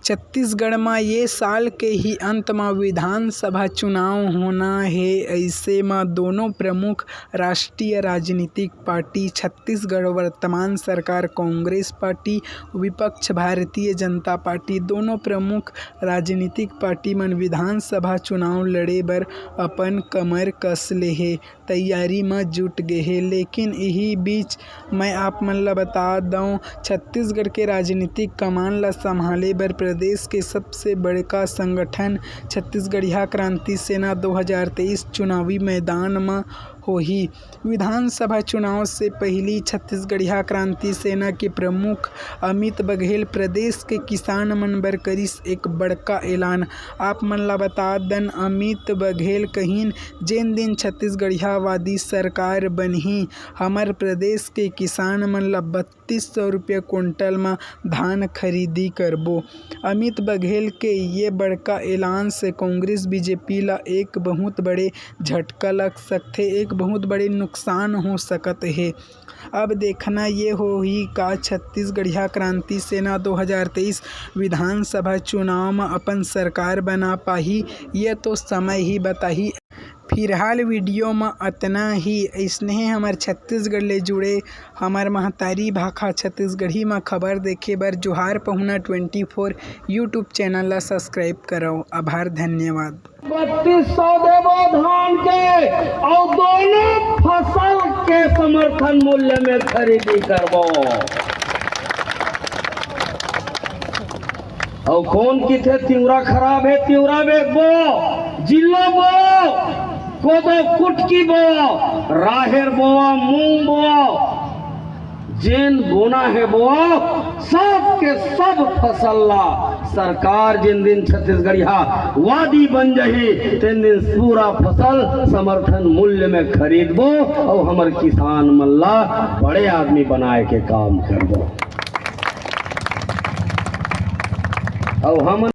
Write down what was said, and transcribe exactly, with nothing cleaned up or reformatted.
छत्तीसगढ़ म ये साल के ही अंत म विधानसभा चुनाव होना हे। अइसे म दोनों प्रमुख राष्ट्रीय राजनीतिक पार्टी छत्तीसगढ़ वर्तमान सरकार कांग्रेस पार्टी, विपक्ष भारतीय जनता पार्टी, दोनों प्रमुख राजनीतिक पार्टी मन विधानसभा चुनाव लड़े बर अपन कमर कस ले हे। तैयारी म जुट गे हे। लेकिन इही बीच मैं आप मन ल बता दंव, छत्तीसगढ़ के राजनीतिक कमान ल संभाले बर प्रदेश के सबसे बड़का संगठन छत्तीसगढ़िया क्रांति सेना दो हज़ार तेईस चुनावी मैदान म होही। विधानसभा चुनाव से पहिली छत्तीसगढ़िया क्रांति सेना के प्रमुख अमित बघेल प्रदेश के किसान मन बर करिस एक बड़का ऐलान। आप मन ला बता दन, अमित बघेल कहिन, "जेन दिन छत्तीसगढ़ियावादी सरकार बनही, हमर प्रदेश के किसान मन ला बत्तीस सौ रुपया कुंटल म धान खरीदी करबो।" अमित बघेल के ये बड़का ऐलान से कांग्रेस बीजेपी ला एक बहुत बड़े झटका लग सकथे, एक बहुत बड़े नुकसान हो सकत हे। अब देखना ये होही का छत्तीसगढ़िया क्रांति सेना दो हज़ार तेईस विधानसभा चुनाव म अपन सरकार बना पाही, ये तो समय ही बताही। फिलहाल वीडियो म अतना ही। अइसने हमर छत्तीसगढ़ ले जुड़े, हमर महतारी भाखा छत्तीसगढ़ी म खबर देखे बर जोहार पहुना ट्वेंटी फोर YouTube चैनल ला सब्सक्राइब करव। आभार, धन्यवाद। बत्तीस सौ देबो धान के, अउ दोनों फसल के समर्थन मूल्य में खरीदी करबो। अउ कोन किथे तिवरा खराब हे, तिवरा बेचबो, जिल्लो बो, कोदो कुटकी बो, राहेर बो, मूंग बो, जेन बोना हे बो, सब के सब फसल ला सरकार जेन दिन छत्तीसगढ़िया वादी बन जही, तेन दिन पूरा फसल समर्थन मूल्य में खरीदबो अउ हमर किसान मन ला बड़े आदमी बनाए के काम करबो। अउ हमन